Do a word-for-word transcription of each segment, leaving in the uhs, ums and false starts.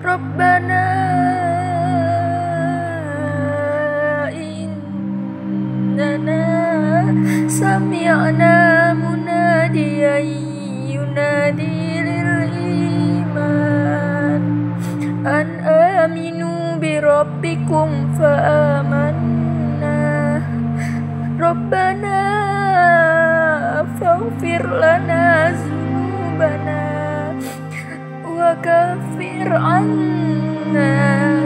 Rabbana innana sami'na munadiyan yunadi lil iman an aminu bi rabbikum fa amanna. Rabbana faghfir lana dzunubana wa kaffir anna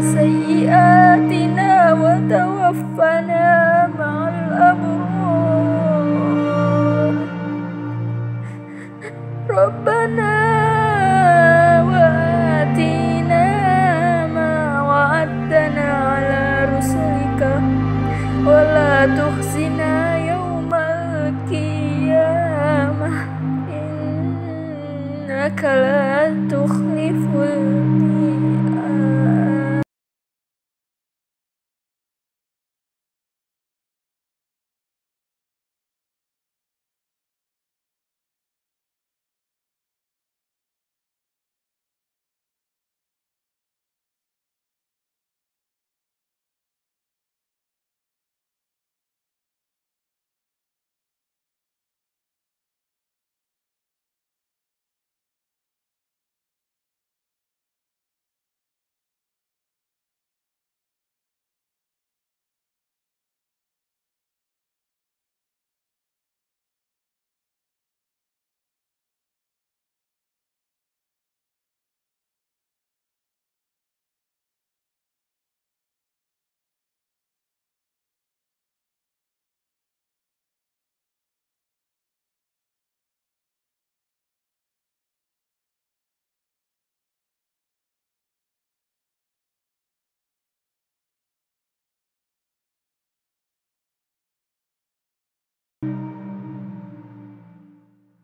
sayyi'atina wa tawaffana ma'al abrar. Rabbana wa atina ma wa'adtana ala rusulika wa la tukhzina yaumal qiyamah innaka la tukhliful mi'ad.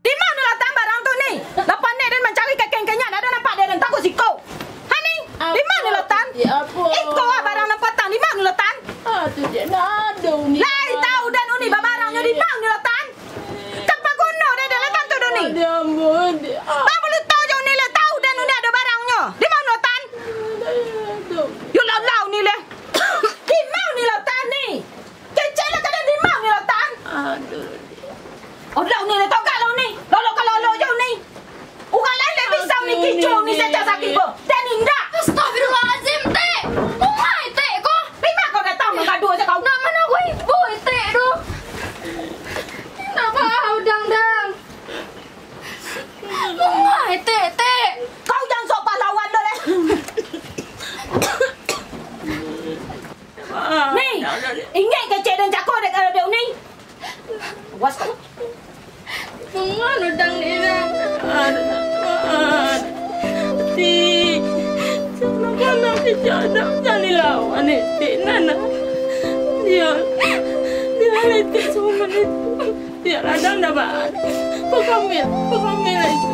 Di ma Uni Lotan barang tu, Ni? Lah pandai den mancari kekeng-kekeng, ndak ado nampak dek den, tako siko. Ha, Ni? Di ma Uni Lotan? Iko ah barang nan patang, di ma Uni Lotan? Ah, tu je, ndak ado, Uni. Lai tahu den Uni babarangnyo, di ma Uni Lotan? Kan paguno dek den lah tantu tu, Ni. Bang Buluto jo Uni lah tahu den Uni ado barangnyo. Di ma Uni Lotan? Yo lah, lah Uni lah. Di ma Uni Lotan, Ni? Kecek lah ka den, di ma Uni Lotan? Aduh. Olah Uni lah, togak lah Uni. Lolo ka lolo jo Uni. Urang lain lah bisa Uni kicuah Uni sacak sakik ko. Den indak. Astagfirullahalazim, Tek. Bungai, Tek, ko. Di ma kau datang manggaduah jo kau? Nak mano ko ibu, Tek, tu? Indak baa, Dang, Dang. Bungai, Tek, Tek. Kau jan sok pahlawan tu lah. Ni, ingek kecek den cako dek kalau dek Uni. Awas kau. Mangano dang ni, Dang? Aduh, Tuhan. Ti, jangan pernah kejadian jadi lawan ni, Ti, Nana. Dia, dia letik semua ni. Biar Adam dapat. Kau hamil, kau hamil lah itu.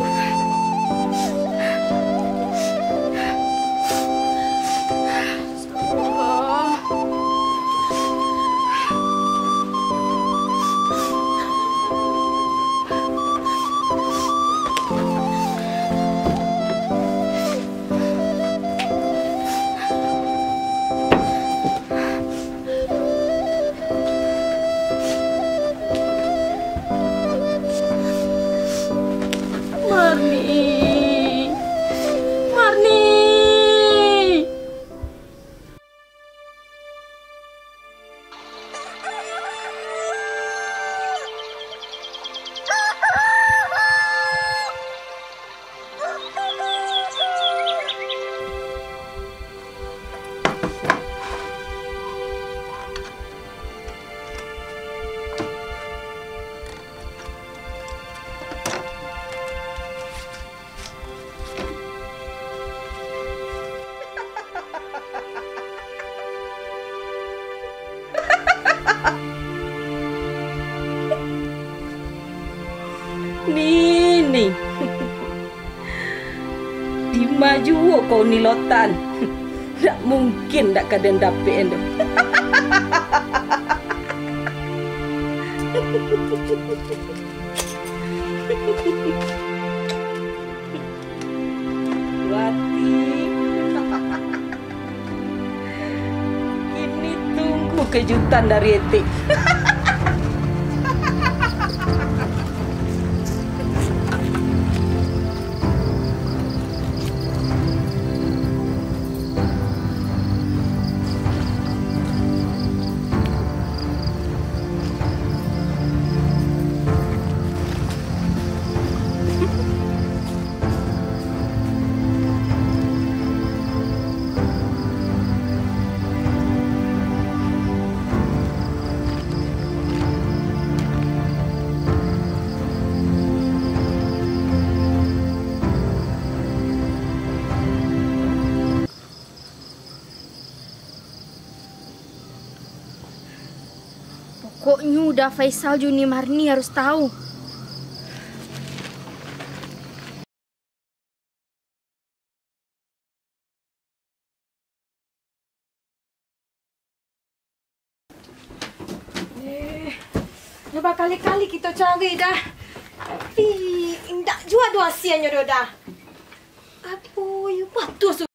Marni, Marni. Nini, di ma juo kau Uni Lotan? Ndak mungkin ndak ka den dapek tu. Wati. Kejutan dari Etik. Pokoknyo Uda Faisal jo Uni Marni harus tahu. Eh, lah bakali-kali kito cari dah. Tapi, indak juo ado hasianyo doh dah. Apo, iyo batua su-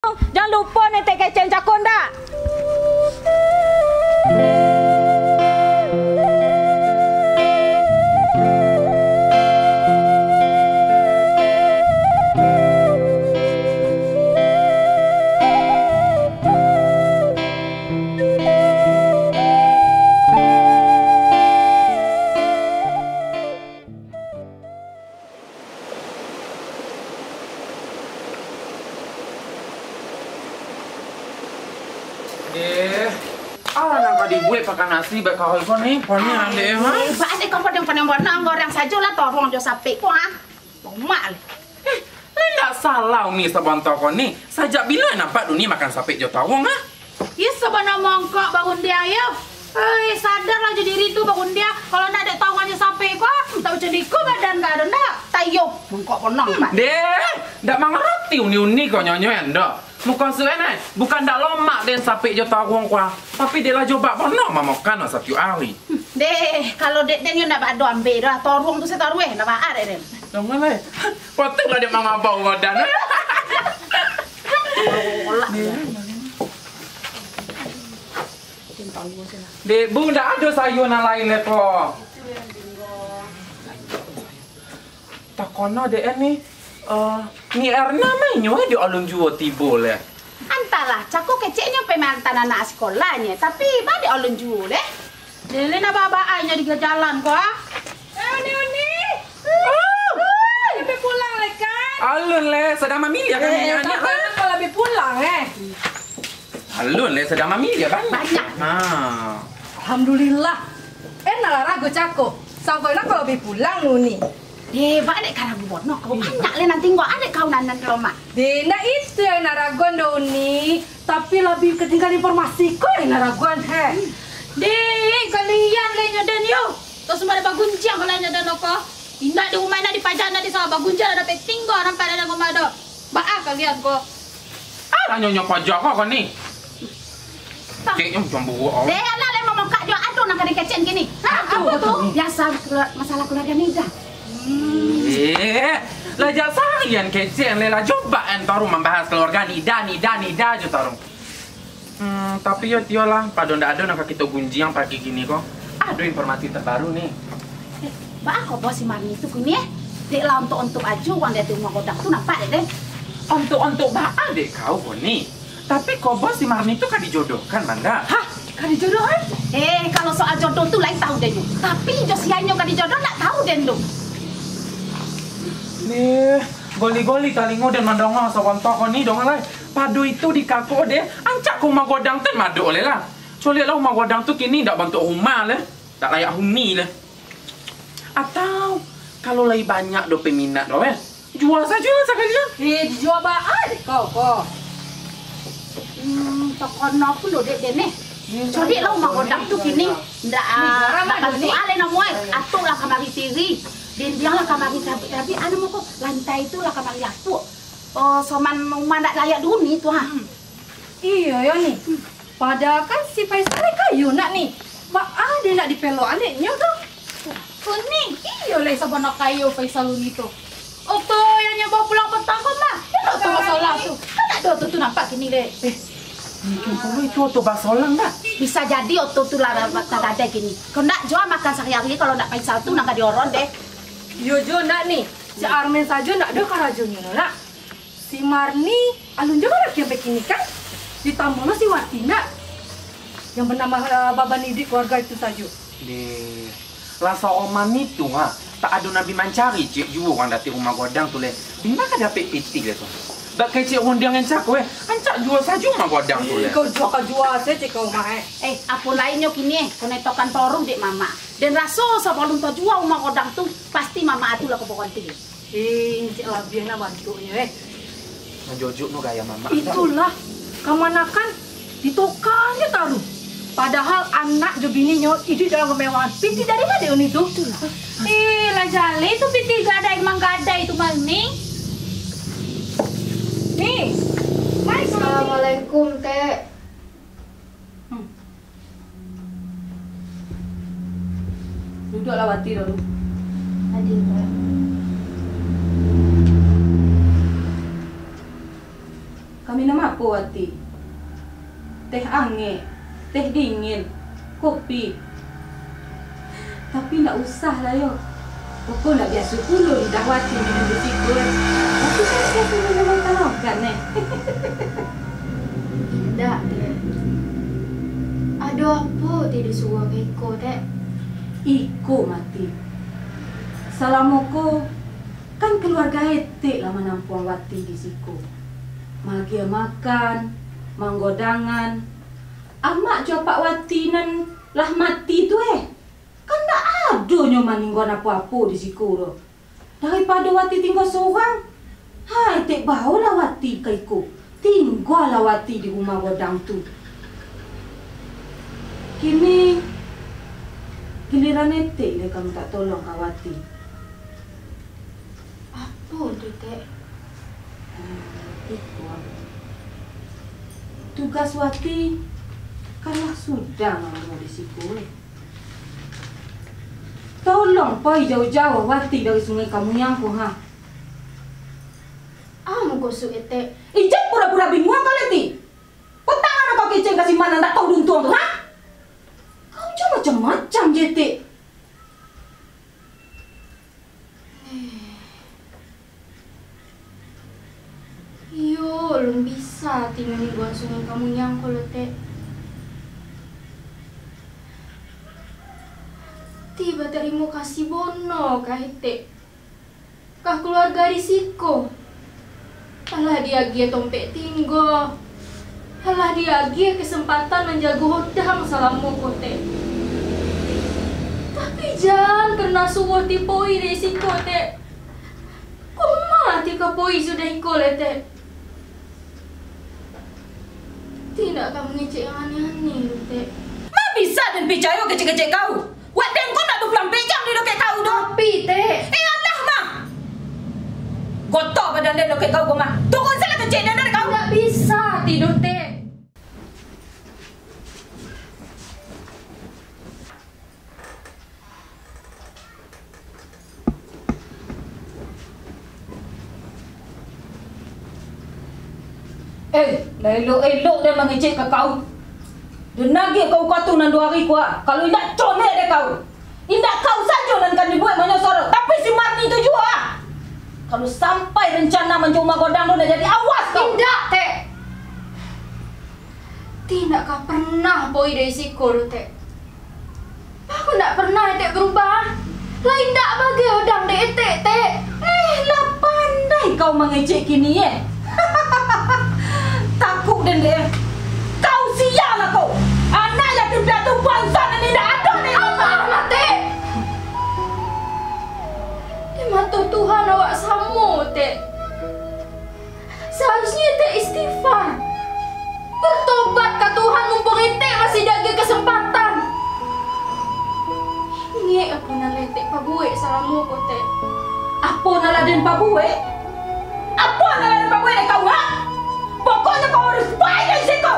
Jan lupo netek kecek cako ndak? Deh, alah nan ka dibuek pakan nasi bak kau ko ni, paniang deh, ha? Eh, baa dek kau paniang-paniang bana, goreng sajo lah toruang jo sapek ko, ha? Lomak leh. Eh, lai ndak salah Uni sabanta ko ni. Sajak bilo nampak Uni makan sapek jo toruang, ha? Iyo, sabana mangkok bagundiang, iyo. Oi, sadarlah jo diri tu, bagundiang. Kalau ndak dek toruang jo sapek ko, ah, tak macam iko badan ka ado ndak? Tayo, mangkok ponong, Pak. Deh, ndak mangarati Uni-Uni ko nyonyo endo. Mukasuik e, bukan ndak lomak den sapek jo toruang ko, ah. Tapi dek lah jobak ponong mamakan satiok ari. Deh, kalau dek den yo ndak bado ambek doh, toruang tu satorueh, ndak baa dek den. Jangan lai. Patutlah dek mangabau badan. Kolak. Dek Bu, ndak ado sayua nan lain le ko? Takono dek ni, eh, Ni Erna mainyo di alun juo tibo le. Antahlah, cako keceknyo pai maanta anak sakolahnyo, tapi baa dek alun juo le. Lele na baa-baa inyo di jalan ko, ah. Eh, Uni, Uni. Oh. Uni, labiah pulang le kan? Alun le, sadang mamiliah kami. Eh, anak, tapi ah. Anak kau labiah pulang, eh. Alun le, sadang mamiliah banyak. Banyak. Ha. Alhamdulillah. Eh, nak lah ragu cako. Sangko nak kau labiah pulang, Uni. Eh, baa dek ka ragu bono kau. Banyak le nan tingga, ado kau nan, nan lomak. Deh, ndak itu yang nak raguan doh, Uni. Tapi labiah katinggalan informasi ko yang nak raguan, he. Deh, kalian le nyo den yo. Tau sumbarang bagunjiang kalian nyo den ko. Indak di rumah, indak di paja, indak di sawah, bagunjiang lah dapek tingga nampak dari rumah doh. Baa kalian ko? Alah nyonyo paja ko, ko ni. Keceknyo macam buruak, oh. Deh, alah lai mamokak jo ado nan ka dikecek kini. Ha, apo tu? Biasa kelu-, masalah keluarga Nida. Eh, lah jak sarian kecek, lai lah jobak an taruh mambahas keluarga Nida, Nida, Nida jo taruh. Hmm, tapi yo tiyolah, pado ndak ado nan ka kito gunjiang pagi kini ko. Ado informasi terbaru ni. Eh, baa kaba si Marni tu kini, eh? Dek lah ontok-ontok ajo urang di ateh rumah godang tu nampak dek den. Ontok-ontok baa dek kau ko ni? Tapi kaba si Marni tu ka dijodohkan, Manda. Hah? Ka dijodohkan? Eh, kalau soal jodoh tu lain tahu den nyo. Tapi jo sia inyo ka dijodoh ndak tahu den tu. Eh, goli-goli talingo den mandanga sabanta ko ni, dongan lai. Pado itu di kako deh, ancak ka umah godang tu madok le lah. Coliak lah umah godang tu kini ndak bantuak rumah le, ndak layak huni le. Atau, kalau lai banyak do peminat do, eh, jua sajo lah sakalian. Eh, dijua baa dek kau ko? Hmm, takono pun do dek den, eh. Coliak lah umah godang tu kini ndak, ah, ndak bantuak le namo, eh. Atok lah kamari tiri, dendiang lah kamari tabik-tabik, anu mako, lantai tu lah kamari lapuak. Oh, soman umah ndak layak dihuni tu, ha. Hmm. Iyo, yo ni. Padahal kan si Faisal ni kayo nak ni. Baa dek nak dipelok-an dek nyo tu? Kuning, iyo lai sabana kayo Faisal ni tu. Oto yang nyo bao pulang patang ko mah, iyo oto basolang tu. Kan ado oto tu nampak kini le. Eh, mungkin pulo itu oto basolang dah. Bisa jadi oto tu lah tagadai kini. Kok ndak jua makan sahari-hari kalau ndak Faisal tu nan ka dioron deh. Iyo jo nak ni, si Armin sajo ndak ado karajonyo nak. Si Marni, alun jo ka laki sampai kini kan? Ditambah lo si Wati nak, yang banamo, eh, baban iduik keluarga itu sajo. Deh, lah saoman itu, ha, tak ado nan bi mancari ciek juo urang datang rumah godang tu leh. Di ma ka dapek pitih leh tu? Bak kecek rundiang nan cako, eh, ancak jua sajo rumah godang tu leh. Kau jua, kau jua sajo kau mah, eh. Eh, apo lainnyo kini, eh, kau netokan toruih dek mamak. Den raso sabalun tajua rumah godang tu, pasti mamak tu lah ka baronti. Eh, incik labiah nah bantuaknyo, eh. Manjojok no gaya mamak. Itulah, kamanakan ditokannyo taruih. Padahal anak jo bininyo iduik dalam kemewahan. Pitih dari ma dek Uni tu? Itulah. Eh, lah jaleh tu pitih gadai manggadai tu, Mang Ning. Ning. Assalamualaikum, Tek. Hmm. Duduaklah Wati dulu. Hadir, Pak. Ka minum apo? Wati. Teh angek, teh dingin, kopi. Tapi ndak usah lah yo. Pokok ndak biaso pulo lidah Wati minum di siko, eh. Wati kan biaso minum air telaga, eh. Indak, Tek. Ado apo ti disuruah ka iko, Tek? Iko, Wati. Salamo ko, kan kaluarga etek lah manampuang Wati di siko. Maagiah makan, manggodangan. Amak jo apak Wati nan lah mati tu, eh, kan ndak ado nyo maninggoan apo-apo di siko doh. Daripado Wati tingga sorang, hai, etek baolah Wati ka iko. Tinggalah Wati di rumah godang tu. Kini, giliran etek lai ka mintak tolong ka Wati. Apo tu, Tek? Hmm, iko. Tugas Wati kan lah sudah lamo di siko, eh. Tolong pai jauah-jauah Wati dari Sungai Kamuyang ko, ha. Apo mukasuik etek? Ijak pura-pura binguang kau, Leti. Kau tangan kau kecek ka si Mak nan ndak tahu duntuang tu, ha? Kau jo macam-macam je, Tek. Eh. Iyo, alun bisa ti maninggoan Sungai Kamuyang ko lo, Tek. Ti batarimo kasih bono ka etek, ka kaluarga di siko. Alah diagiah tompek tingga, alah diagiah kasempatan manjago odang salamo ko, Tek. Tapi jan pernah suruah ti pai dari siko, Tek. Koma ti ka pai sudah iko lai, Tek. Ti ndak ka mangecek nan aneh-aneh doh, Tek. Ma bisa den picayo kecek-kecek kau? Wak den ko ndak dua puluah ampek jam di dokek kau doh. Tapi, Tek. Eh, alah mah. Gotoh badan den dokek kau ko mah. Turun salah kecek den dari kau. Ndak bisa ti doh, Tek. Eh, lah elok-elok den mangecek ka kau. Den agiah kau upah tu nan duo ari ko, ah. Kalau indak, colek dek kau. Indak kau sajo nan ka dibuek manyosor, tapi si Marni tu juo, ah. Kalau sampai rencana manjadi umah godang tu ndak jadi, awas kau. Indak, Tek. Ti ndak ka pernah pai dari siko doh, Tek. Baa kok ndak pernah etek barubah? Lai ndak bagai odang dek etek, Tek. Eh, lah pandai kau mangecek kini, eh? Takuk den dek, eh? Kau sia lah kau! Anak yatim piatu banso nan indak ado, Tek! Alah lah, Tek! Di mato Tuhan awak samo, Tek. Saharusnyo etek istighfar, bertobat ka Tuhan, mumpung etek masih diagiah kasempatan. Ingek apo nan lah etek pabuek salamo ko, Tek. Apo nan lah den pabuek? Apo nan lah den pabuek dek kau, ha? Pokoknyo kau harus pai dari siko!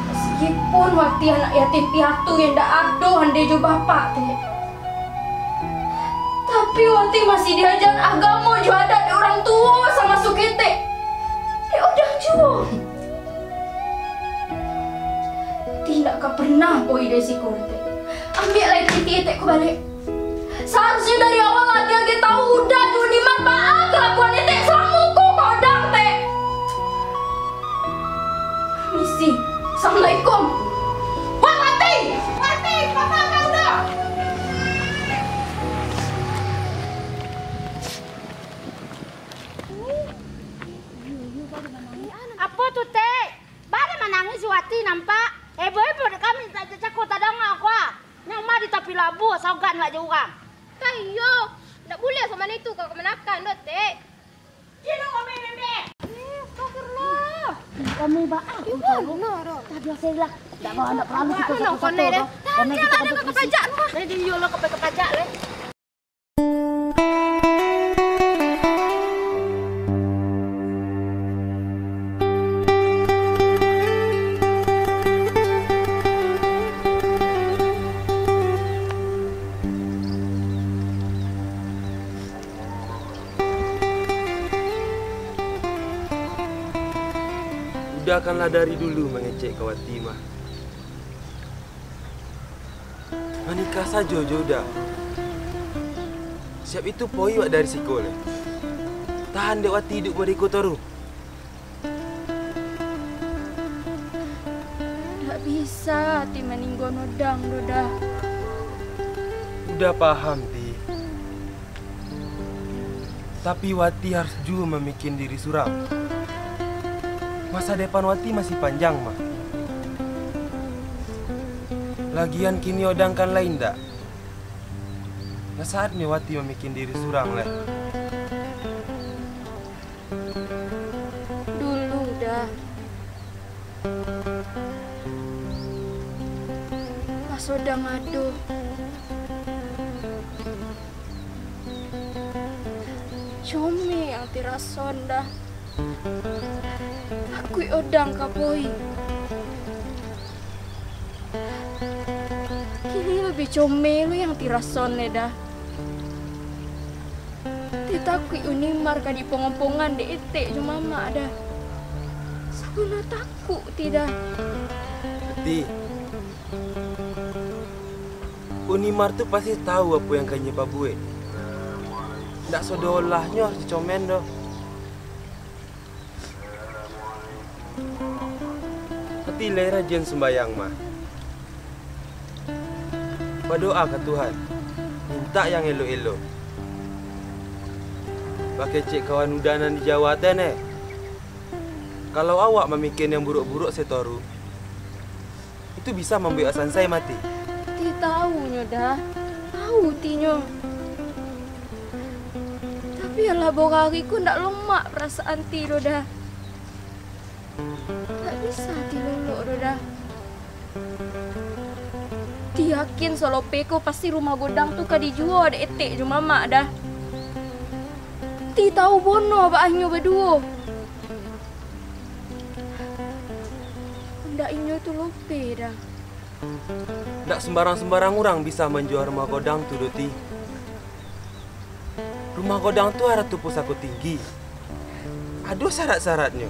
Meskipun Wati anak yatim piatu yang ndak ado ande jo bapak, Tek, tapi Wati masih diaja agamo jo adat dek urang tuo, samasuak etek. Dek odang juo. Ti ndak ka pernah pai dari siko, Tek. Ambiak lai pitih etek ko baliak. Saharusnyo dari awal lah diagiah tahu Uda jo Uniman baa kalakuan etek salamo ko ka odang, Tek. Misi. Assalamualaikum. Wah, Wati! Wati, kama kau Uda? Apo tu, Tek? Baa manangih si Wati nampak? Heboh-heboh dek kami, tak cako tadanga ko, ah. Nyo mah di tapi labuah, sagan wak jo urang. Tah iyo, ndak buliah samano itu ka kamanakan doh, Tek. Cino kami, Bebe. Eh, astagfirullah. Kami baa. Iyo, bana doh. Tadi saya lah. Ndak bawa, ndak paralu kita satu-satu doh. Tadi lah, dia ka pajak tu, ah. Jadi iyo lah, ka pajak lah. Uda kan lah dari dulu mangecek ka Wati mah. Manikah sajo jo Uda. Siap itu poi wak dari siko lai. Tahan dek Wati iduik mode ko taruih. Ndak bisa ati maninggo Odang doh, Da. Uda paham, Ti. Tapi Wati harus juo mamikian diri surang. Masa depan Wati masih panjang mah. Lagian kini Odang kan lai indak. Lah saatnyo Wati mamikian diri surang lai. Dulu, Da. Pas Odang ado. Comel ang Ti rason, Da. Takuik Odang ka poi. Kini labiah comel lu ang Ti rason lai, Da. Ti takuik Unimar ka dipongong-pongan dek etek jo mamak, Da. Sabana takuik Ti, Da. Ti, Unimar tu pasti tahu apo yang ka inyo pabuek. Ndak sadolah nyo harus dicomel doh. Wati lai rajin sumbayang mah. Badoa ka Tuhan, mintak yang elok-elok. Bakecek kawan Uda nan di Jawa teh neh. Kalau awak mamikian yang buruak-buruak satoru, itu bisa mambuek awak sansai mati. Ti tahu nyo, Da. Tahu Ti nyo. Tapi alah, borari ko ndak lomak parasaan Ti doh, Da. Ndak bisa Ti lolok doh, Da. Ti yakin salope ko pasti rumah Odang tu ka dijuo dek etek jo mamak, Da. Ti tahu bono baa inyo baduo. Ndak inyo tu lope, Da. Ndak sumbarang-sumbarang urang bisa manjuo rumah Odang tu doh, Ti. Rumah Odang tu arato pusako tinggi. Ado syarat-syaratnyo.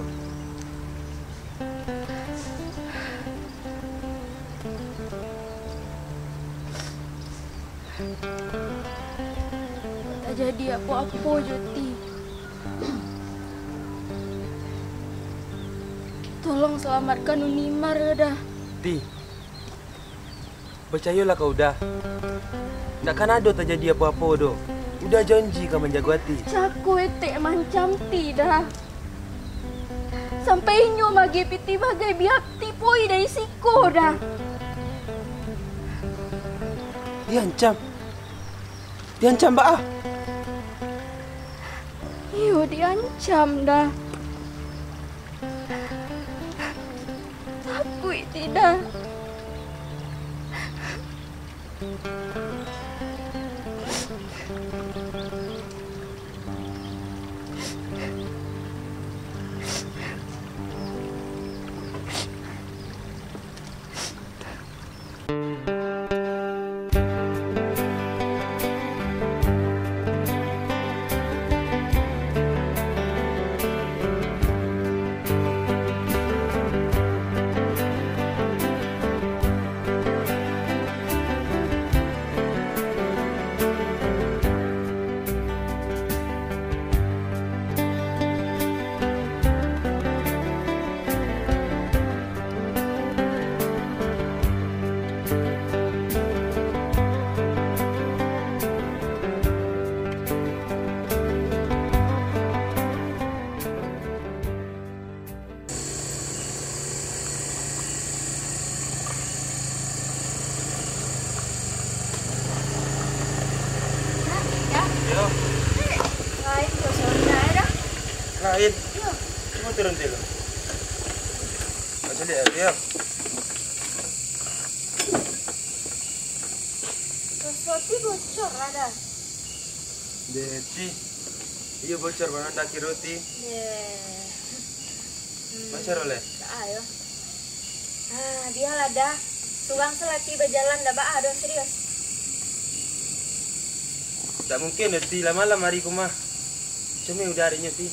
Tajadi apo-apo jo Ti, tolong salamatkan Unimar, Da. Ti, bacayolah ka Uda. Ndak kan ado tajadi apo-apo doh. Uda janji ka manjago ati. Cako etek mancam Ti, Da. Sampai inyo magiah pitih bagai, bia Ti poi dari siko, Da. Diancam? Diancam baa? Iyo, diancam, Da. Takuik Ti, Da. Yo. Lain kosongnya, ya, dah? Lain? Yo. Cuma turun dulu. Aku lihat, yo. Sesuatu bocor ada. Deti. Iyo, bocor bana daki roti. Ye. Hmm. Bocor oleh? Ayo. Ah, bialah dah. Surang salaki bajalan dah baa doh, serius. Tak mungkin doh, Ti, lah malam hari ko mah. Cuma udah harinya, Ti.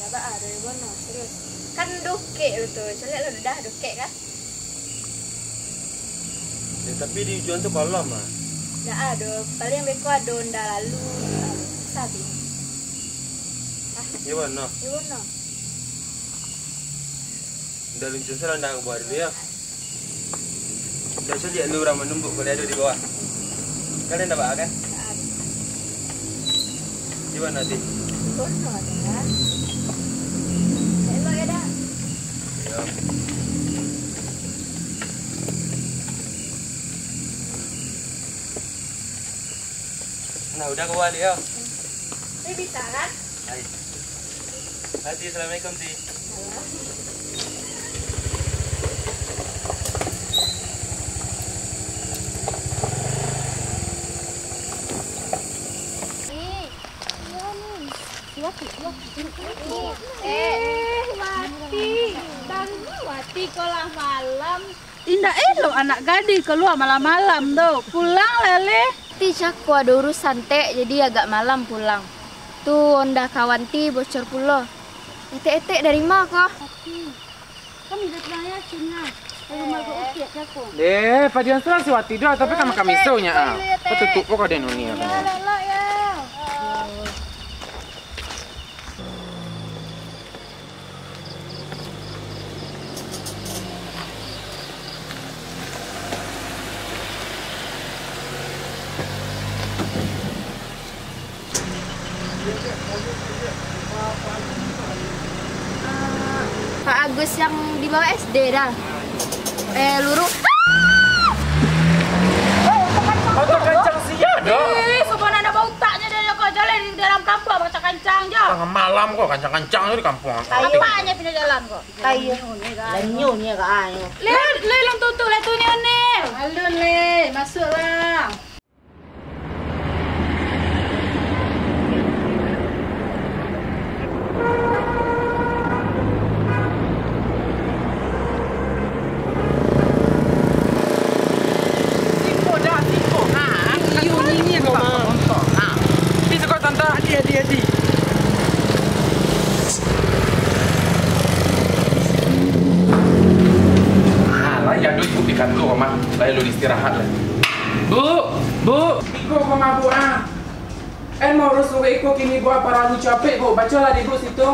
Dak baa doh, Bono, serius. Kan dokek lu tu, caliak lu dah dokek kan? Ya, tapi di ujuang tu kolam, ah. Dak ado, paling beko ado onda lalu, ah, sabi. Ah. Ya, Bono. Ya, Bono. Onda luncun salah, onda ka bawah dulu, ya. Biaso liek lu urang manumbuk kalau ado di bawah. Kalian dapat kan? Di mana, Ti? Di kono ado, kan? Elok ya, dak? Iya. Nah, udah ka bawah, Ti, yo. Ini bisa, kan? Hai. Hai, Ti, assalamualaikum, Ti. Eh, Wati, bangun Wati, ko lah malam. Indak elok anak gadih kalua malam-malam tu. Pulang lah, leh. Ti cako ado urusan, Tek, jadi agak malam pulang. Tu onda kawan Ti bocor pulo. Etek-etek dari ma ko? Tapi, kan minta pulang yakin lah. Dari rumah ko Upiak cako. Deh, padian tu lah si Wati doh, tapi kan makan miso nya, ah. Kau tutup kau deh, Nuni, ah. Ya, lelok ya. Pak Agus yang di bawah S D dah. Eh, lurus. Motor kancang sia doh. Eh, sopan anak bautaknya dia, kau jalan di dalam kampuang kancang-kancang je. Tangah malam kau kancang-kancang je di kampuang. Apanya pindah jalan kau? Kayu. Lanyunya kau, ayo. Leh, leh, long tutup lah tu ni, Onil. Alun, leh. Masuklah. Siko dah, siko. Ha, iyo, nyinyir kau, Bang. Nah. Di siko, Tante. Adi, adi, adi. Ah, lah, ya, duit ku di kantor, Bang. Lah, lu istirahat lah. Bu, Bu. Iko kau mabuk, ah. Eh, mau urus surat iko kini, Bu, paralu capek, Bu. Bacolah di Bu situ.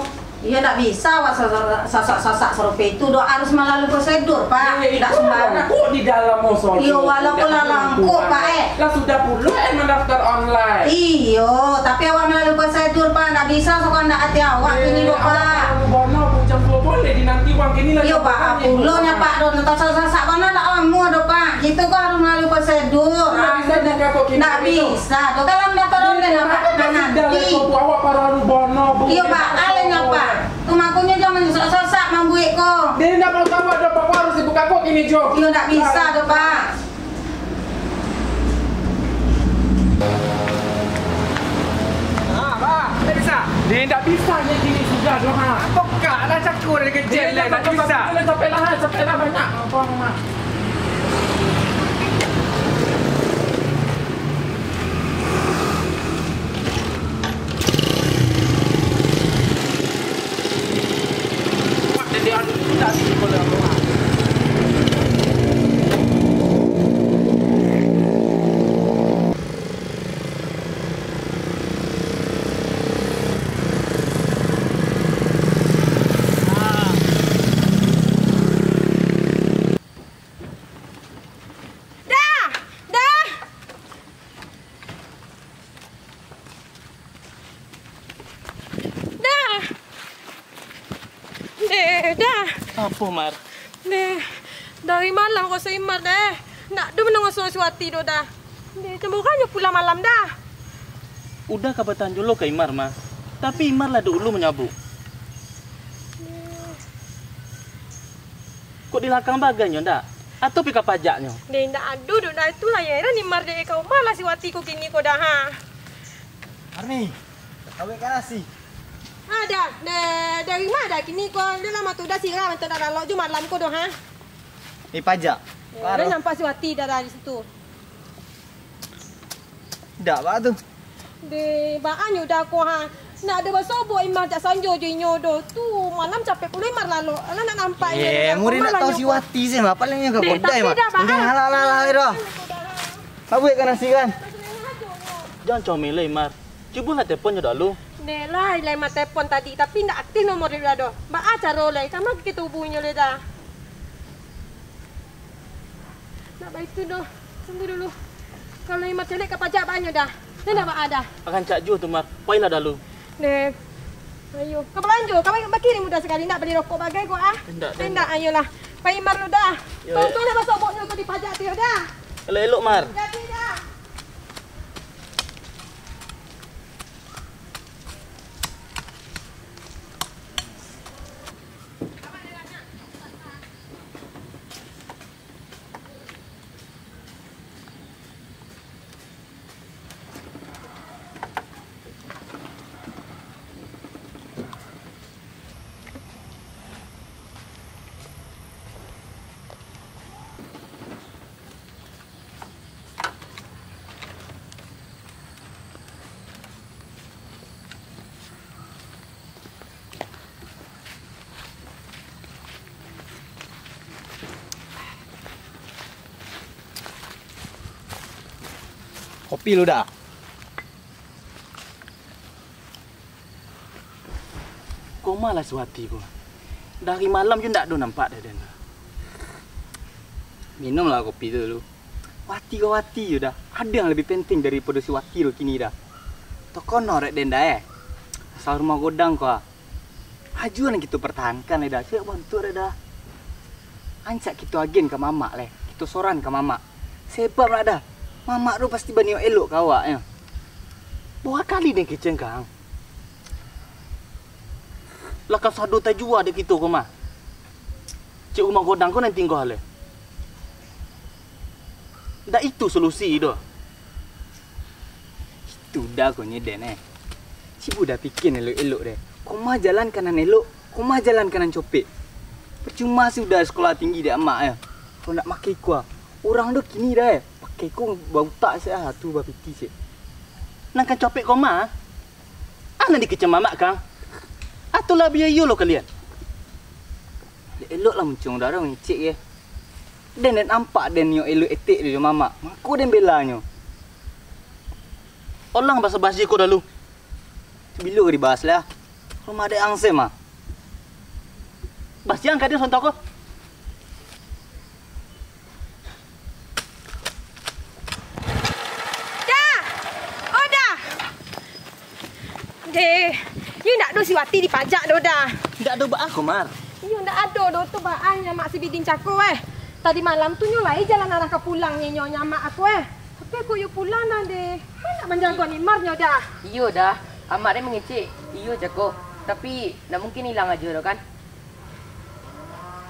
Iyo, ndak bisa awak sa-, sa-, sasak-sasak sarupo itu, dok, harus malalui prosedur, Pak. Eh, ndak iko sembarang. Lah, kok di dalam mau soal. Iyo, walaupun lah langkok, Pak, eh. Lah sudah pulo, eh, mandaftar online. Iyo, tapi awak malalui prosedur, Pak. Ndak bisa sakandak ati awak kini, dok, Pak. Bono, bukan boleh dinanti uang kini lah. Iyo, Pak, pulo nyo, Pak, dok, ndak sasak-sasak, Pak, ndak lamo, dok, Pak. Itu ko harus malalui prosedur. Ndak bisa, ndak bisa, dok. Ndak bisa, dok. Kalau ndak tolong, dek, Pak, nanti. Awak paralu bono, Bu. Iyo, Pak, alenya, Pak. Tu makonyo jangan sasak-sasak mambuek ko. Dia ndak mau tahu ada apa-apa, harus dibuka kok ini, Jo. Iyo, ndak bisa, dok, Pak. Ah, Pak, ndak bisa. Dia ndak bisa, ni kini sudah, dok, ha. Tokak lah cako dari kecil, ndak bisa. Capek lah, capek lah banyak. Apa, Mak? Dah! Dah! Dah! Deh, dah! Apo, Mar? Deh, dari malam ko si Imar, deh. Ndak ado mandanga suaro si Wati doh, dah. Deh, jamuranyo pulang malam, dah. Uda ka batanyo lo ka Imar, Mar. Tapi Imar lah dahulu manyabuk. Deh. Kok di lakang bagai nyo ndak? Atau pi ka pajaknyo? Deh, indak ado doh, dah. Itulah heran Imar dek ka umah lah si Wati ko kini ko dah, ha. Arni, kawek ka nasi. Ha, dah. Deh, dari ma dah kini ko? Dah lamo tu dah sirah, mintak dak lalok jo malam ko doh, ha. Ni pajak. Eh, dah nampak si Wati dah, dah di situ. Dak, baa tu? Deh, baa nyo dah ko, ha. Ndak ado basobok Imar jak sanjo jo inyo doh. Tu malam capek pulo Imar lalok. Alah ndak nampak inyo. Eh, murid ndak tahu si Wati se mah. Paling inyo ka kodai mah. Deh, tapi dah, Bang. Udah, alah, alah, alah, dah. Nak buek ka nasi kan? Jan comel lai, Imar. Cubolah telepon nyo dulu. Deh lah, lai Imar telepon tadi, tapi ndak aktif nomor dia doh. Baa caro lai? Kama kito hubungi inyo lai dah? Ndak baitu doh. Tunggu dulu. Kalau Imar caliak ka pajak banyo dah. Ndak baa dah. Rancak juo tu, Mar. Pailah dalu. Deh. Ayo. Ka balanjo, ka ba-, bakirim mudah sakali, ndak bali rokok bagai ko ah. Indak, indak. Indak, ayolah. Pai Imar lu dah. Yo. Tolong-tolong basoboknyo tu di pajak tu yo dah. Elok-elok, Mar. Jadi dah. Kopi lu dah. Koma lah si Wati ko. Dari malam jo ndak ado nampak dari den. Minumlah kopi tu dulu. Wati ko Wati jo dah. Ado yang labiah penting daripado si Wati tu kini dah. Tokono rek den dah eh. Asal rumah godang ko ah. Ajuan kito pertahankan lai dah. Cek bantuak rek dah. Ancak kito agen ka mamak lai. Kito soran ka mamak. Sebab lah dah. Mamak tu pasti baniok elok ka awak nyo. Bawa kali den kecengkang. Lah kasado tajua dek kito ko mah. Cek rumah godang ko nan tingga lai. Ndak itu solusi doh. Itu dah ko nyo den eh. Cibo dah pikia elok-elok deh. Koma jalan ka nan elok, koma jalan ka nan copek. Percuma sudah sekolah tinggi dek amak eh. Kalau ndak makai ko ah. Urang tu kini dah eh. Pakai ko bautak se ah, tu bapiti se. Nan ka copek koma ah. Anak dikecam mamak kang. Atau labiah iyo lo kalian. Elok lah muncung darah ngecek ye. Den, den nampak den nio elok etek jo mamak. Mako den bela nyo. Olang basa-basi ko dalu. Bilo ka dibahas lah. Rumah dek ang se mah. Basiang ka dia sontok ko. Dah! Oh, dah! Deh, yo ndak ado si Wati di pajak doh dah. Ndak ado baa ko, Mar? Iyo ndak ado doh tu baa nyo mak si Bidin cako eh. Tadi malam tu nyo lai jalan arah ka pulang nyo nyamak aku eh. Tapi aku yo pulang dah deh. Banyak manjago ni Mar nyo dah. Iyo dah, amak deh mangecek. Iyo cako. Tapi ndak mungkin ilang ajo doh kan?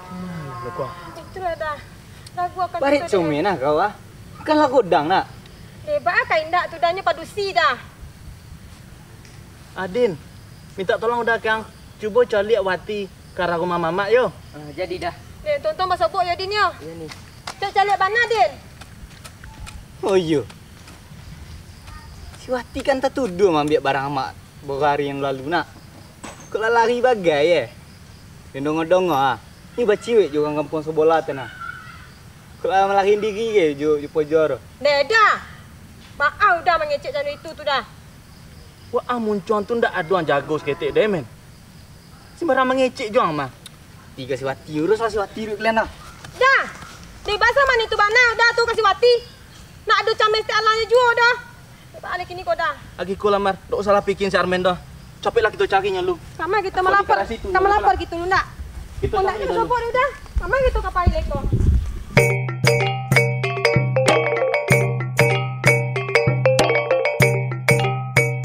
Hmm, luko. Itulah dah. Lagu akan Barik tiba, comel nah kau ah. Bukanlah godang nak. Eh, baa ka indak tu dah nyo padusi dah. Adin, minta tolong dah kang. Cubo caliak Wati ka arah rumah mamak yo. Ah, jadi dah. Eh, tong-tong basobok yo Din yo. Iyo ni. Cok caliak bana Din. Oh iyo. Si Wati kan tatuduah maambiak barang amak. Baru ari nan lalu nak. Kok lah lari bagai eh? Yang dongo-dongo ah. Ni baciwek jo urang kampuang sabolah tu nah. Kok lah malarian diri ke jo, jo pojor. Deh dah. Baa udah mangecek cano itu tu dah. Wah, ah, muncuang tu ndak ado ang jago saketek deh men. Sembarang mangecek jo ang mah. Tiga si Wati, urus lah si Wati duit kalian lah. Dah. Deh basa mani tu bana dah tu ka si Wati. Nak ado cameh setiap alangnyo juo dah. Baa lagi ni ko dah. Agi ko lah Mar, dak usahlah pikian si Armen dah. Capeklah kito cari nyo lu. Kama kito malapor, kito malapor kito lu ndak? Kito cari nyo lu. Sobok dah. Kama kito ka pai lai ko.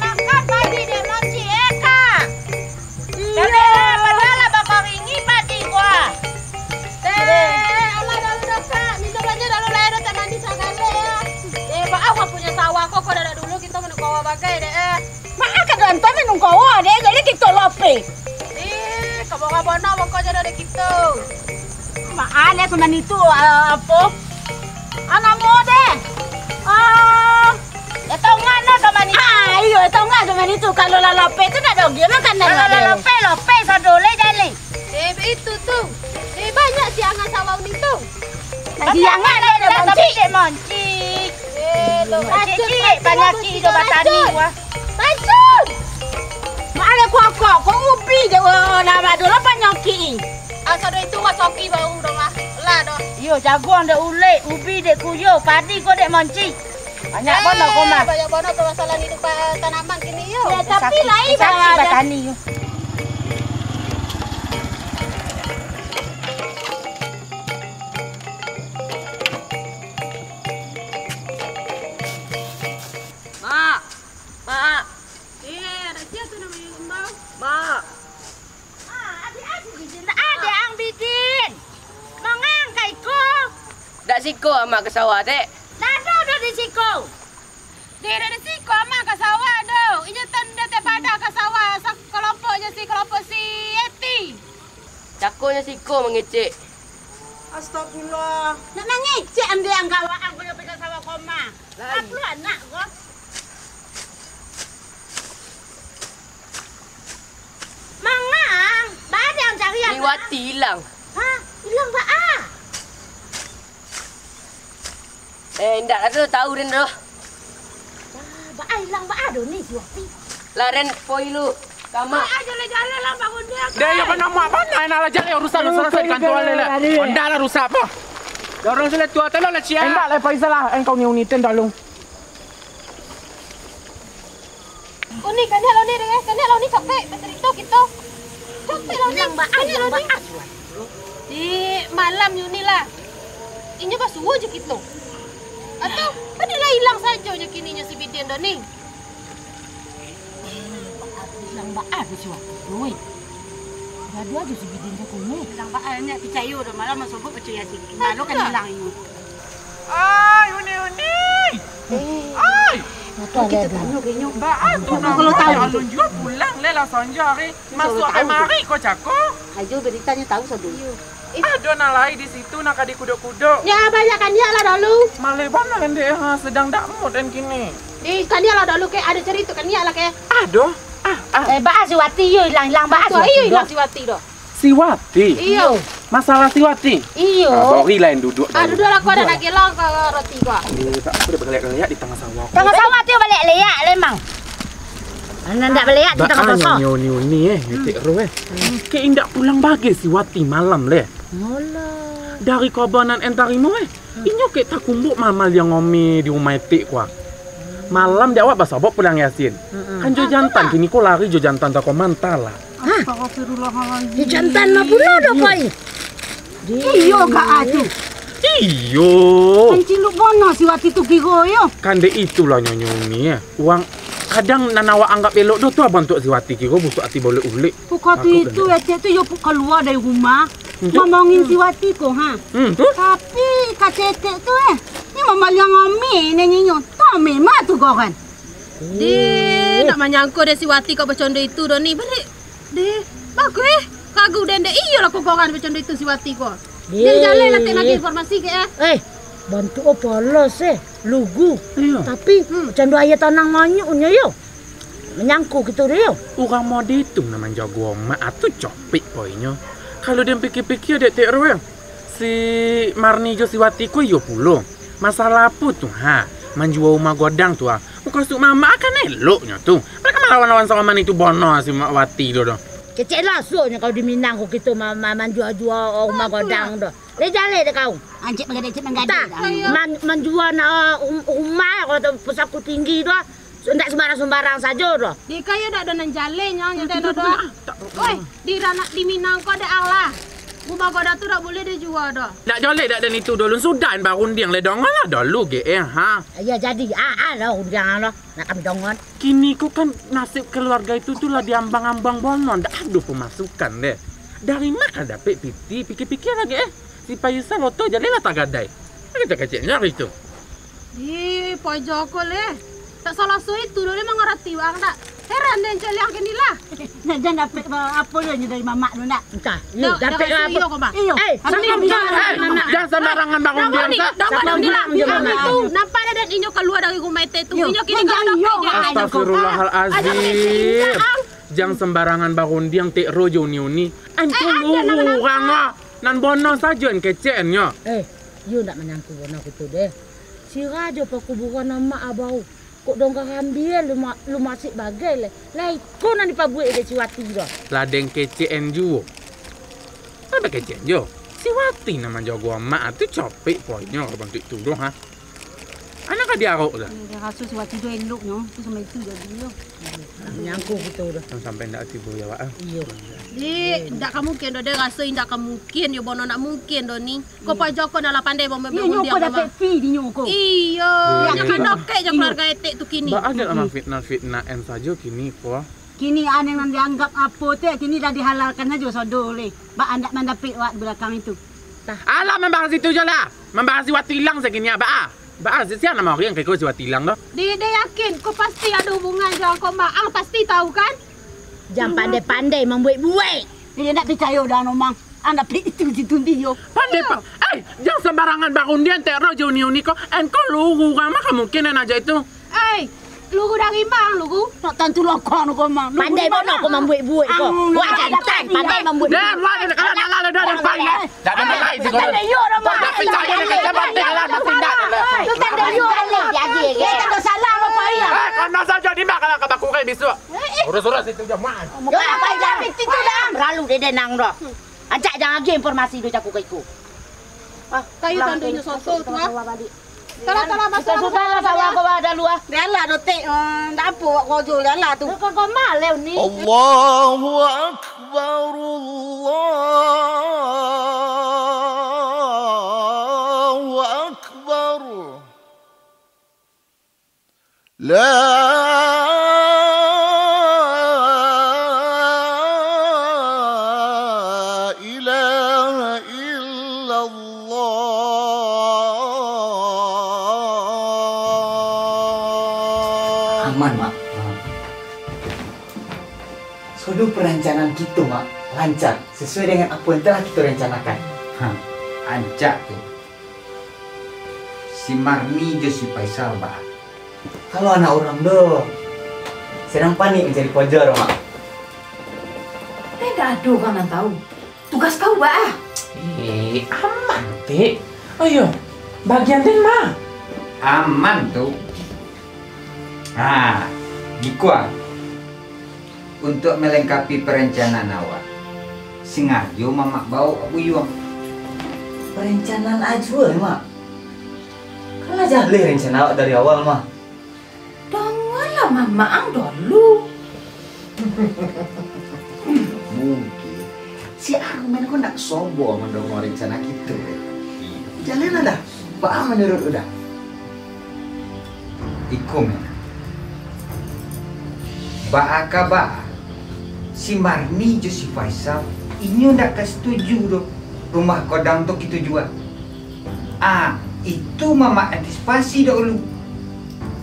Makan pagi dek Moci, eh, Kak? Iyo. Tapi, eh, padahal lah bakaringi padi gua. Eh, alah, dalu dah, Kak. Minum aja dalu lah, dah tak mandi sagalo, ya. Eh, maaf, gua punya sawah kok, kok dari dulu kita minum kawa bagai deh, eh. Maaf, kak Ganto minum kawa deh, jadi kita lapeh. Eh, kawa-kawa nak makan aja dari kita. Maaf, ya, semen itu, eh, apa? Ah, nama deh? Ah, ya, tongan lah, sama ni. Ai, Yo, tau nggak dengan itu, kalau lah lapeh tu nak dogi makan. Kalau lah lapeh, lapeh sado lai jaleh. Eh, itu tu. Eh, banyak siangan sawah ni tu. Siangan ada tapi mancik. Dek mancik. Eh, lo mancik, panyakik do batani wah. Mancik. Mak ada kuakok, kok ubi je, wah, nama tu lah panyakik. Asal itu wah soki bau dah mah. Lah dah. Iyo, jaguang dek ulek, ubi dek kuyo, padi ko dek mancik. Banyak bana ko mah. Banyak bana permasalahan hidup pa-, tanaman kini yo. Ya, tapi sakit, lain sakit batani yo. Mak, mak. Eh, ada sia tu namonyo Imbau? Mak. Ah, adik Ang Bidin. Adik Ang Bidin. Mangang ka iko? Dak siko amak ka sawah, Tek. Nado do di siko? Dek, dak di siko amak ka sawah do. Inyo tan dak tek padah ka sawah, sa-, kelompoknyo si, kelompok si Eti. Cakonyo siko mangecek. Astagfirullah. Nak mangecek andek ang kawa ang punyo pika sawah koma. Lai. Apo anak ko? Mangang, baa dek ang cari ang? Ni Wati ilang. Hah? Ilang baa? Eh, indak ado tau den doh. Baa ilang baa do ni si Wati? Lah den poi lu. Kama. Baa jaleh-jaleh lah bangun dia. Deh, yo kan amak bana, nak lah jaleh rusak, rusak, rusak, kantua leh lah. Honda lah rusak apo? Dorong sila tua talo lah cia. Indak lah, Faizal lah, engkau ni uniten tolong. Uni, kaniak lah Uni deh, kaniak lah Uni capek bacarito kito. Capek lah Uni. Ilang baa, ilang baa. Di malam Uni lah. Inyo basuo jo kito. Atau, kan lah ilang sajo nyo kini nyo si Bidin do ni. Ilang baa tu si Wati tu, weh. Gaduah jo si Bidin tu, kunyik. Ilang baa, ndak picayo do, malah masobok baco Yasin. Malu kan ilang inyo. Ai, Uni, Uni. Eh. Ai. Baa tu namonyo alun juo pulang leh lah sanjo hari. Masuak kamari ko cako. Ajo baritanyo tahu sado. Ado nan lai di situ nan ka dikudok-kudok. Nyo banyak kaniak lah dulu. Maleh bana ndeh ha, sadang dak mood den kini. Di kaniak lah dulu kek, ado carito kaniak lah kek. Ado. Ah, ah. Eh, baa si Wati yo ilang, ilang baa si Wati. Iyo ilang si Wati doh. Si Wati? Iyo. Masalah si Wati? Iyo. Ah, bari lain duduak. Ah, duduak lah, ko ado lagi lah ka roti ko. Eh, tak apo, dah bagaliak-galiak di tangah sawah. Tangah sawah tu baliak-liak lemang. Anak ndak baliak di tangah sawah. Baa nyo uni-uni eh, ngetik roh eh. Kek indak pulang bagai si Wati malam leh. Alah. Dari kabar nan en tarimo eh. Inyo kek takumbuk mamaliang umi di umah etek ko ah. Malam dek awak basobok pulang Yasin. Kan jo jantan kini ko lari jo jantan tako manta lah. Astagfirullahalazim. Di jantan mah pulo do koi. Iyo gak ado. Iyo. Manciluk bono si Wati tu kiro yo. Kan dek itulah nyonyo uni eh. Wang kadang nan awak anggap elok do tu abang tu si Wati kiro busuak ati boleh ulik. Pukau tu itu, etek tu yo kalua dari rumah. Mamongin si Wati ko ha. Tapi kata etek tu eh, ni mamaliang umi nenyinyo. Tu umi mah tu goran. Di, nak manyangko deh si Wati kok bacondo itu do ni. Balik. Deh, bagus eh. Kagu dendek iyo lah kokoran bacondo itu si Wati ko. Deh. Deh, jaleh lah tek lagi informasi ke eh. Eh, bantuk oh polos eh. Lugu. Iyo. Tapi bacondo ayah tanang manyuknyo yo. Manyangko kito deh yo. Urang mode tu nan manjago omak atu copik poinyo. Kalau den pikir-pikir dek tek Rul. Si Marni jo si Wati ko iyo pulo. Masalah apo tu ha? Manjua umah godang tu ha? Mukasuik mamak kan eloknyo tu. Mereka malawan-lawan sama itu bono si Mak Wati tu doh. Kecek lah suoknyo kalau di Minang ko kito ma-, ma-, manjua-jua umah godang doh. Leh jaleh dek kau. Ancik manggadai, ancik manggadai. Man-, manjua nak um-, umah ko tu pesaku tinggi doh. Indak sumbarang-sumbarang sajo doh. Di kayo dak ado nan jaleh nyo, nyo dak ado doh. Oi, di ranak di Minang ko dek ang lah. Rumah godang tu dak buliah dijua doh. Dak joleh dak den itu dulu, sudah barundiang leh dongolah dulu ge eh ha. Iyo jadi, ah, ah lah rundiang lah. Nak kami dongon. Kini ko kan nasib keluarga itu tu lah diambang-ambang bono, dak ado pemasukan deh. Dari ma ka dapek piti, pikir-pikir lagi eh. Si Paisa loto jaleh lah tagadai. Kecek-keceknyo hari tu. Di, pojok ko leh. Tak salah so itu doh leh mangarati wang dak. Heran den caliak kini lah. Nak jan dapek ba-, apo yo nyo dari mamak tu nak? Entah. Yo, dapek lah apo? Iyo, Koma. Iyo. Eh, jan sambarangan bangundiang, Kak. Nampak dah den inyo kalua dari rumah etek tu. Inyo kini galak. Astagfirullahalazim. Jan sambarangan bangundiang, Tek Ro jo uni-uni. Antu urang ah. Nan bono sajo en kecek en nyo. Eh, yo ndak manyangko bono kito deh. Sira jo pakuburan amak abau. Kok dongga rambia lu ma-, lu masik bagai lai. Lai ko nan dipabuek dek si Wati tu. Lah den kecek en juo. Lah bakecek en juo. Si Wati nan manjago amak tu capek poinyo bantuak tu doh, ha. Anak ka diarok tu. Yo, den raso si Wati tu eloknyo, tu samo itu jadinyo. Nyangko kito dah. Jan sampai ndak tibo yo, Wak, ah. Iyo. Dek, ndak ka mungkin doh, den raso ndak ka mungkin yo, bono ndak mungkin doh ni. Ko paja ko nan lah pandai mambuek bangundiang. Iyo, nyo ko dapek fee di nyo ko. Iyo, nyo kan dokek jo keluarga etek tu kini. Baa agak lah mafitnah-fitnah en sajo kini ko. Kini aneh nan dianggap apo tu, kini lah dihalalkan sajo sodo leh. Baa ndak mandapek wak di balakang itu. Alah, mambahas itu jo lah. Mambahas si Wati ilang sakini, baa. Baa, si, sia nan mauriang ka iko si Wati ilang tu? Dek, dek yakin, ko pasti ado hubungan jo Koma. Ang pasti tahu kan? Jan pandai-pandai mambuek-buek. Dek ndak picayo dah, no, Mang. Ang dapek itu si Tundi yo. Pandai, pa-, eh, jan sambarangan bangundiang, Tek Ro jo uni-uni ko. En ko lugu urang mah ka mungkin en aja itu. Eh, lugu dari ma, lugu? Nak tantu lokok no ko, Mang. Pandai bono ko mambuek-buek ko. Wak jantan, pandai mambuek-buek. Dah, wak, dah, kalah, kalah, dah, dah, dah, dah. Dak ado lai siko. Dak ado iyo doh, Mak. Dak picayo dek kecek batik lah, masih ndak. Tu tando iyo doh, Mak. Iyo, tando salah, Bapak, iyo. Eh, kana sajo di mak kalau ka bakurai bisuak. Urus-urus itu jo, Mak. Yo, apa aja itu dah. Lalu dia denang doh. Ancak jan agiah informasi doh jaku ka iko. Ah, kayu tandonyo soto tu, ah. Talah, talah, basuah, basuah, basuah. Sudahlah, sawah ko bah, dah luah. Lialah dotek, eh, ndak apo wak kojo, lialah tu. Lu kagak maleh ni. Allahu Akbar, Allahu Akbar. La ilaha illallah. Aman, Mak. Sodo perancanaan kito, Mak, lancar, sesuai dengan apo yang telah kito rencanakan. Ha, rancak tu. Si Marni jo si Faisal baa? Kalau anak urang tu, sadang panik mancari paja tu, Mak. Tapi ndak ado urang nan tahu. Tugas kau baa? Eh, aman, Tek. Ayo, bagian den mah. Aman tu. Ha, giko ah. Untuak malengkapi parancanaan awak, singajo mamak baok Wak Buyuang. Parancanaan a juo, Mak. Kan lah jaleh rencana awak dari awal, mah. Dangalah mamak ang dulu. Mungkin si Arman ko ndak sobo mandanga rencana kito. Jalehlah dah. Baa manuruik lu dah? Iko, men. Baa kaba? Si Marni jo si Faisal, inyo ndak ka setuju doh rumah kodang tu kito jua. Ah, itu mamak antisipasi dahulu.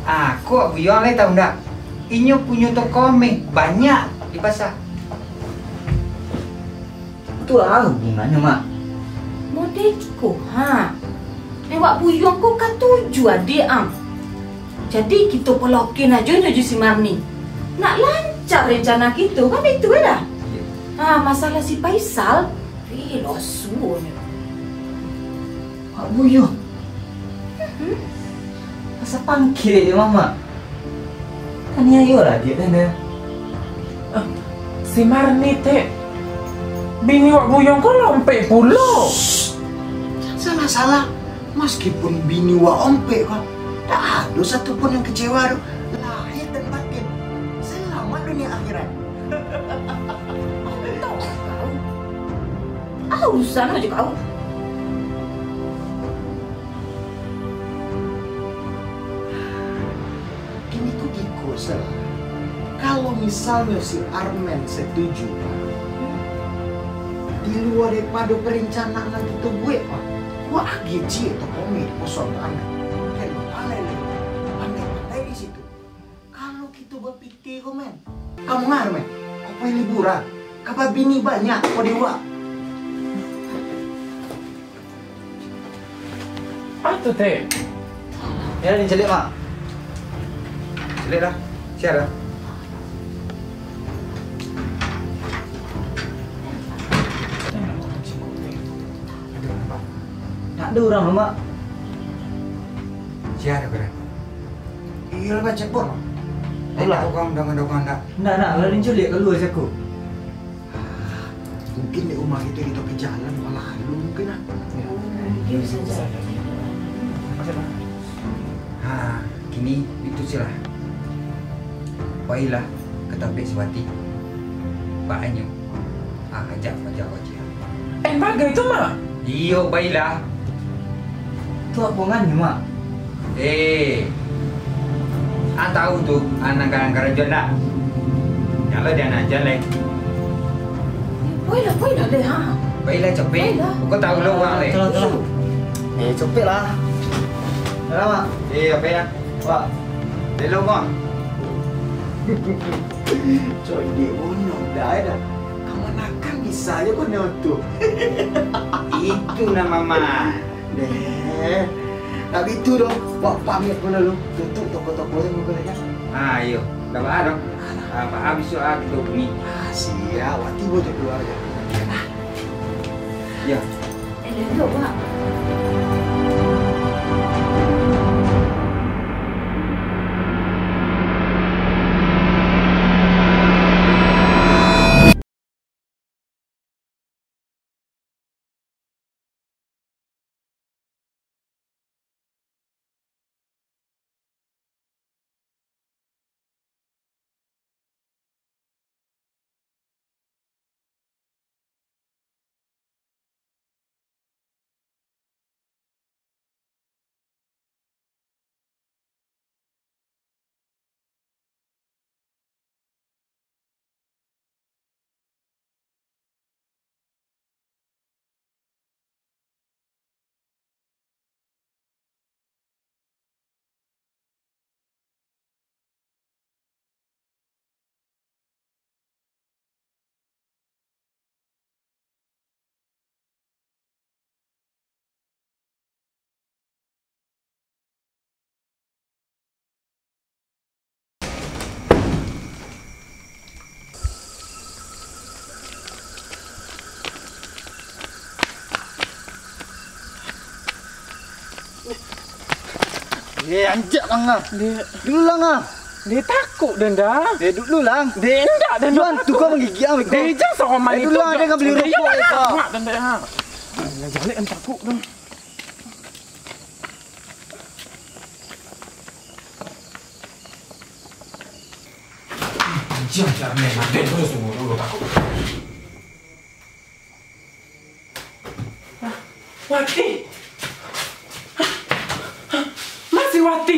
Ah, ko Wak Buyuang lai tahu ndak? Inyo punyo toko meh banyak di pasa. Tu lah hubungannyo, Mak. Model iko, ha. Dek Wak Buyuang ko katuju adiak ang. Jadi, kito polokin ajo nyo jo si Marni. Nak lancar rencana kito, kan itu dah? Iyo. Ha, masalah si Faisal, eh, losuonyo. Wak Buyuang. Mhm. Asa pangkek je, Mamak. Aniayo lah adiak den, den. Ah, si Marni, Tek. Bini Wak Buyuang ko lah ompek pulo. Shh. Jan salah-salah. Maskipun bini wak ompek ko, dak ado satu pun yang kecewa tu. Lahir dan batin. Selamat dunia akhirat. Tahu kau. Ah, urusan aja kau. Kini ko giko, Sel. Kalau misalnyo si Arman setuju, di lua daripado perencanaan nan kito buek, Pak, wak agiah ciek toko meh di pos Arman. Kan pandai lai, pandai-pandai di situ. Kalau kito bapikir ko, men, Ka ma, Meh? Ka pai liburan? Ka babini banyak ko dek wak? Apo tu, Teh? Yo, den caliak, Mak. Caliak lah. Sia lah. Ndak ado urang, Mak. Sia ado, Bang? Iyo lah, baco ko. Alah. Urang dangan-dangan ndak? Ndak, ndak, lah den caliak kalua sajo. Mungkin di rumah kito, kito ka jalan, malah lalu mungkin, ah. Mungkin sajo. Ha, kini itu silah. Pailah ka tampek si Wati. Baanyo, ah, ajak, ajak, ajak. Eh, bagai tu, Mak? Iyo, bailah. Tu apo ngannyo, Mak? Eh, ah, tahu tu, ah, nan ka-, nan karajo ndak? Kalau dia nak jalan. Poilah, poilah, leh, ha. Bailah, capek. Bailah. Kau tahu lo, Wak, leh. Tulah, tulah. Eh, capek lah. Dah, Mak. Eh, apa ya? Wak. Lelo, Wak. Codek bonyo dah, dah. Kamanakan bisa aja kau nyoto. Itu nama mah. Deh. Tapi itu doh, Wak pamit dulu. Tutup toko-toko yang kau lihat. Ah, iyo. Dah bah, doh. Ah, bah, habis tu, ah, kita bunyi. Ah, siap. Wak tibo je keluar je. Ah. Ya. Eh, dah, Wak. Eh, anjak, Lang, ah. Dek. Dulu, Lang, ah. Dek, takut den, dah. Eh, dulu, Lang. Dek, indak den. Yuan, tu kau menggigit, ah, Miko. Dek, jangan sama. Eh, dulu, Lang, den, beli rokok, eh, Kak. Indak den, Dek, ha. Alah, jalek den takut, dah. Anjing, cak ni, maden terus tu, dulu takut. Wati! Masih Wati!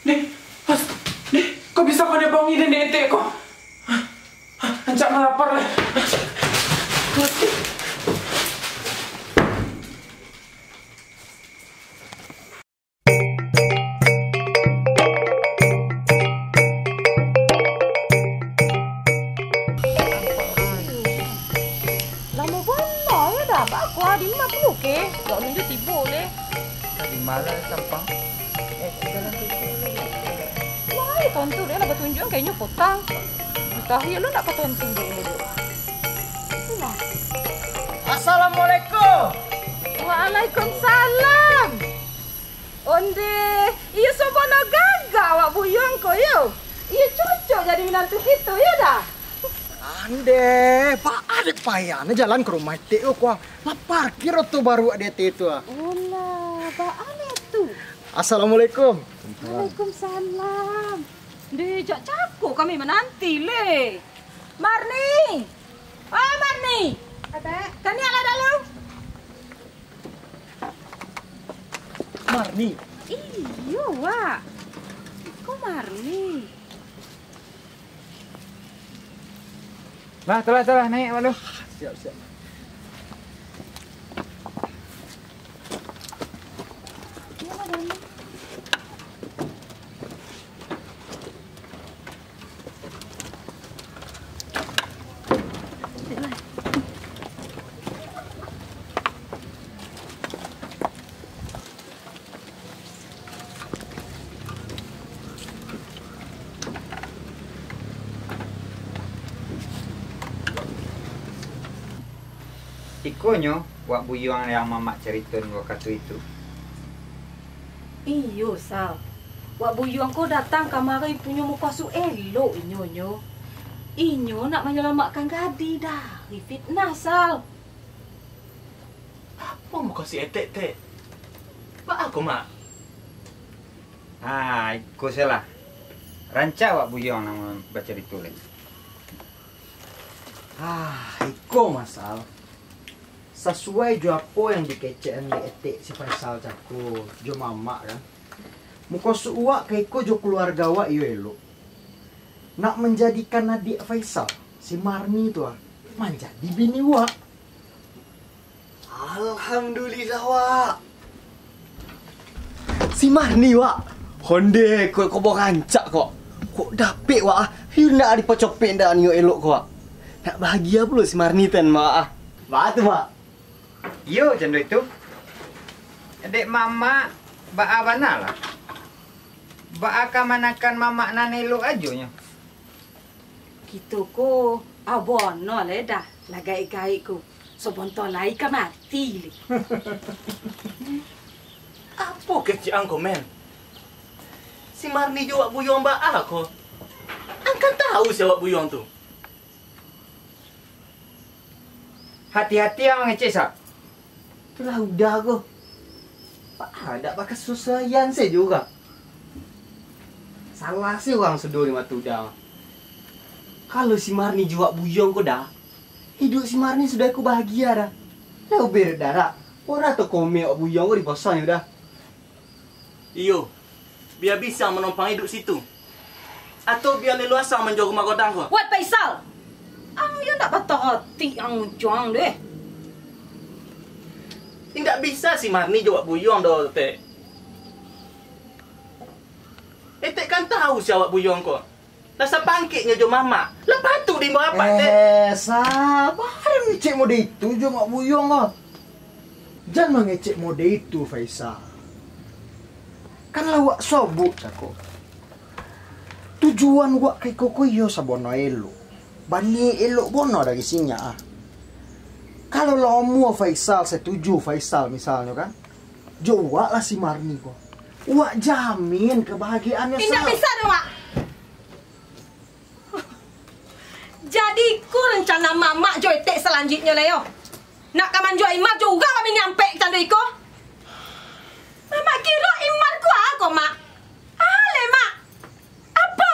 Dek, Mas, Dek, kok bisa kau dia bangun den dek etek kau? Ancak malapar lah. Wati. Lamo bana yo dah, baa kok di ma pulo ke? Dak nunjuak tibo leh. Di ma lah sampang? Eh, jalan tu. Wah, tontu deh lah batunjuak kayaknyo potang. Mustahil lo nak batontu deh. Itulah. Assalamualaikum. Waalaikumsalam. Ondeh, iyo sobono gagah awak buyuang ko yo. Iyo cocok jadi minantu kito yo dah. Andeh, baa dek payah ne jalan ka rumah etek ko, kuang. Lah parkir oto baru dek etek tu, ah. Olah, baa ne tu? Assalamualaikum. Waalaikumsalam. Deh, jak cako kami mananti leh. Marni! Oh, Marni! Atek. Kaniak lah dalam. Marni. Iyo, Wak. Ko Marni. Lah, tu lah, tu lah, naiak, Wak, lu. Siap, siap. Ikonyo, Wak Buyuang yang Mamak caritoan wakatu itu. Iyo, Sal. Wak Buyuang ko datang kamari punyo muko su elok inyo nyo. Inyo nak manyalamaikkan gadih dari fitnah, Sal. Apo muko si Etek, Tek? Baa ko, Mak? Ah, iko salah. Rancak Wak Buyuang nan bacarito lai. Ah, iko, Masal. Sasuai jo apo yang dikecekan dek Etek si Faisal cako jo Mamak kan. Muko su uwak ka iko jo kaluarga awak iyo elok. Nak manjadikan adiak Faisal, si Marni tu ah, manjadi bini uwak. Alhamdulillah, Wak. Si Marni, Wak. Honde, kok, kok barancak, kok. Kok dapek, Wak, ah. Iyo ndak dipacopek ndak nio elok, kok, Wak. Nak bahagia pulo si Marni ten, Wak, ah. Baa tu, Wak? Iyo, cando itu. Dek Mamak, baa bana lah. Baa ka manakan Mamak nan elok ajo nyo. Kito ko, abono le dah, lah gaek-gaek ko. Sobonto lai ka mati le. Apo kecek ang ko, men? Si Marni jo Wak Buyuang baa ko? Ang kan tahu sia Wak Buyuang tu. Hati-hati ang mangecek, Sa. Itulah Uda ko. Baa dak bakasusuaian sajo urang. Salah se urang sudo di mato Uda. Kalau si Marni jo Wak Buyuang ko dah, iduik si Marni sudah ko bahagia dah. Lah ubek dah dak. Ora to kome Wak Buyuang ko di posonyo dah. Iyo, bia bisa manompang iduik situ. Atau bia leluasa manjua rumah godang ko. Wai Faisal! Ang yo ndak bataratik ang muncang deh. Indak bisa si Marni jo Wak Buyuang doh, Tek. Etek kan tahu sia Wak Buyuang ko. Lah sapangkeknyo jo Mamak. Lah patuik diimbau apak, Tek. Eh, sabar ngecek mode itu jo Mak Buyuang ko. Jan mangecek mode itu, Faisal. Kan lah wak sobuik cako. Tujuan wak ka iko ko iyo sabono elok. Bani elok bono dari sinyak ah. Kalau lah omo Faisal setuju, Faisal misalnyo kan, jo wak lah si Marni ko. Wak jamin kebahagiaannyo. Indak bisa doh, Mak. Jadi iko rencana Mamak jo Etek salanjuiknyo lai yo. Nak ka manjua Imar jo urang kami nyampek cando iko. Mamak kiro Imar ko apo, Mak? Aleh, Mak. Apo?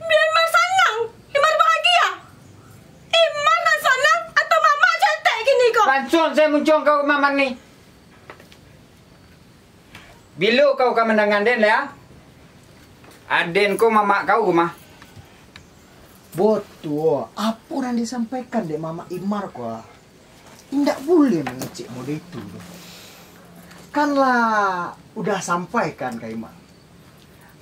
Bia Imar sanang, Imar bahagia. Imar nan sanang atau Mamak jo Etek kini ko? Lansuang sajo muncuang ka rumah Marni. Bilo kau ka mandanga den, ya? Aden ko mamak kau rumah. Botua, apo nan disampaikan dek Mamak Imar ko? Indak buliah mangecek mode itu doh. Kan lah udah sampaikan ka Imar.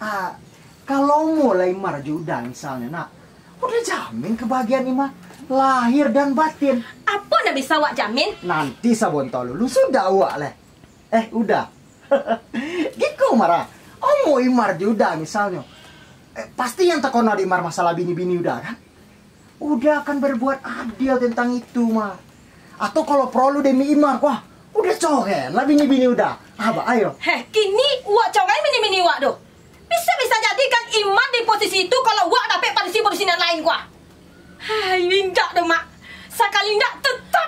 Ah, kalau omo lah Imar jo Uda misalnyo, nak, udah jamin kebahagiaan Imar, lahir dan batin. Apo nan bisa wak jamin? Nanti sabonto lulus sudah wak leh. Eh, Uda. Giko Mara. Omo Imar jo Uda misalnyo. Eh, pasti yang takono di Imar masalah bini-bini Uda, kan? Uda akan berbuat adil tentang itu, Mar. Atau kalau perlu demi Imar, wah, Uda coren lah bini-bini Uda. Abah, ayo. Heh, kini wak coren bini-bini wak tu. Bisa-bisa jadi kan Imar di posisi itu kalau wak dapek padusi-padusi nan lain, wah. Hai, indak doh, Mak. Sakali indak, tetap